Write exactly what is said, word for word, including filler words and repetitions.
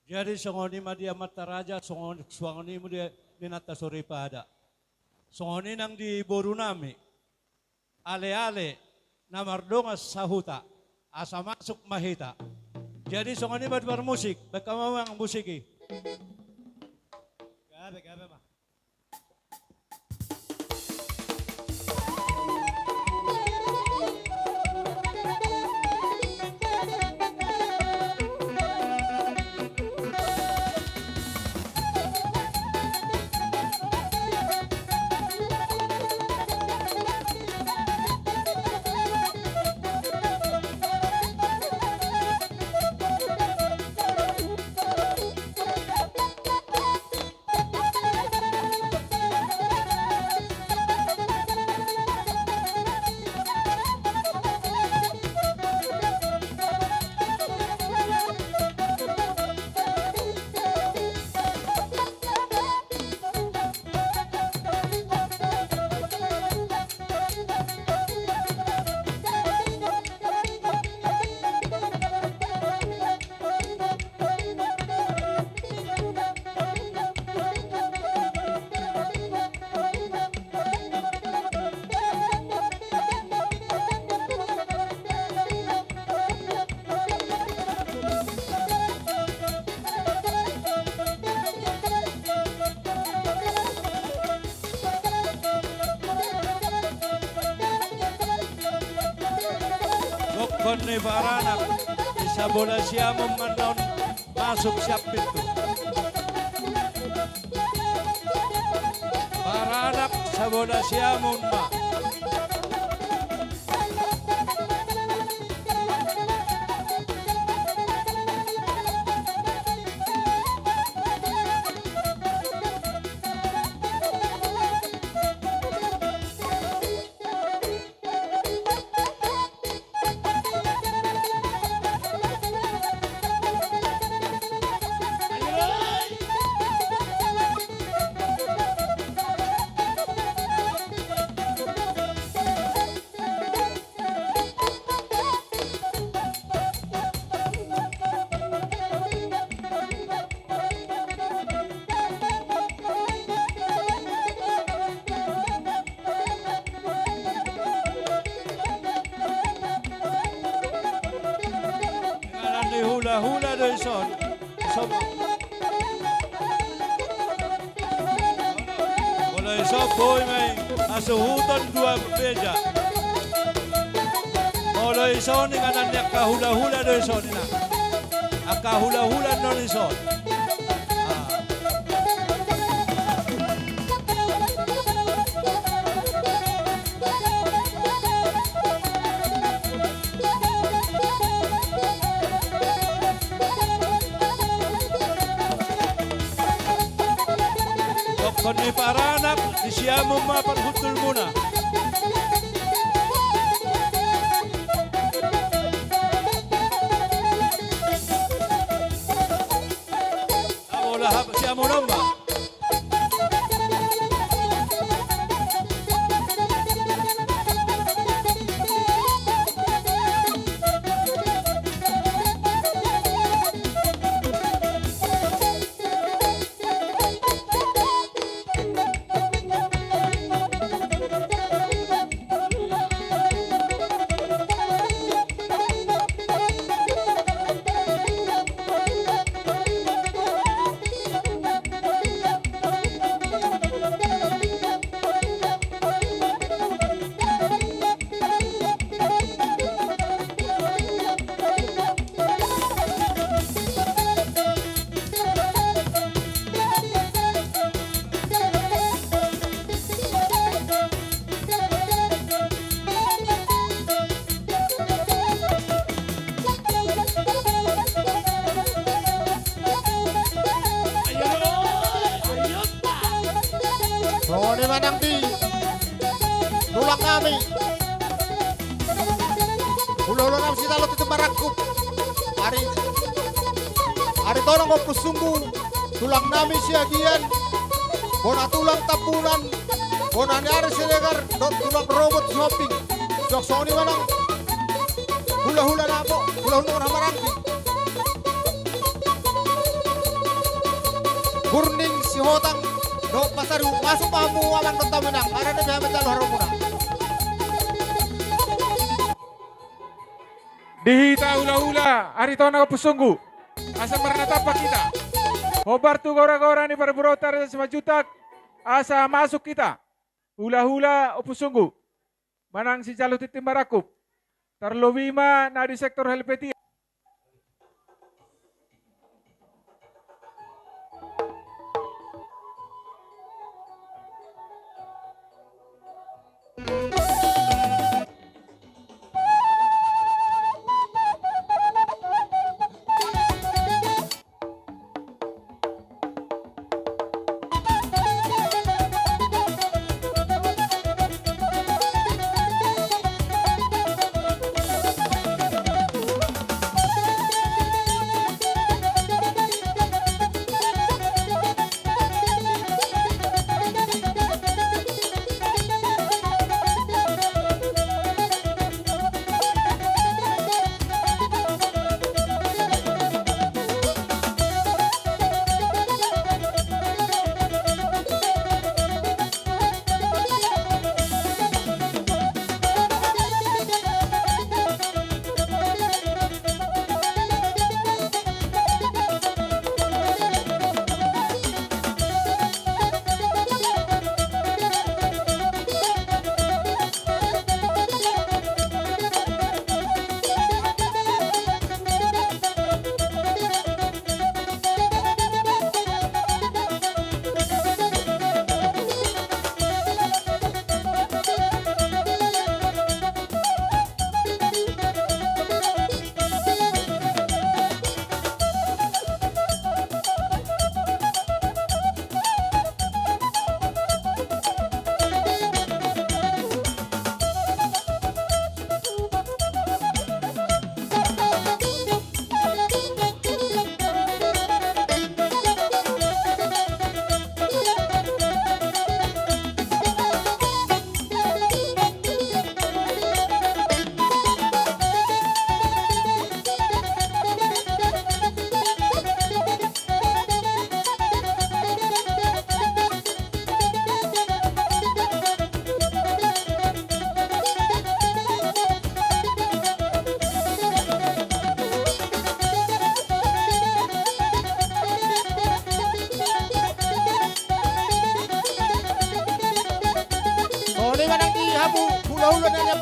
Jadi songon i ma di amanta raja, songon, songon i ma di inanta soripada. Songon i nang di boru nami. Ale-ale na mardongan sahuta, asa masuk ma hita. Jadi songon i ma di parmusik, baen hamu ma musik i. Gabe, gabe ma. Dokkon ni paranak, di sabola siamun ma annon masuk sian pintu. Paranak sabola siamun ma. Inganan ni hulahula do ison. Ison. Molo ison boi ma i hasuhuton dua beja. Molo ison inganan ni angka hulahula do ison, inang. Angka hulahula annon ison. Ah. Dokkon ni paranak, di siamun ma parhundulmuna. Abo lahap siamun on ma. Songon i ma nang di tulang nami. Hulahula nami Sitalontong tu Marangkup. Ari, ari tolong ompus sunggu. Tulang nami Siagian, bona tulang Tambunan, bona ni ari Siregar, dohot tulang Robot Sihombing. Jok songon i ma nang Hulahula nami, hulahula nami na maranggi. Burning Sihotang dohot Pasaribu, masuk ma hamu amang dohot inang, harana di hamu jalo haromuna. Di hita hulahula Aritonang Ompusunggu, asa marnatampak hita. Hombar tu goragora ni parboruonta Raja Simanjuntak, asa masuk hita. Hulahula Ompusunggu manang sijalo tintin marangkup. Tarlobi ma na di sektor Helvetia. Songon i ma nang di hamu hulahula na nian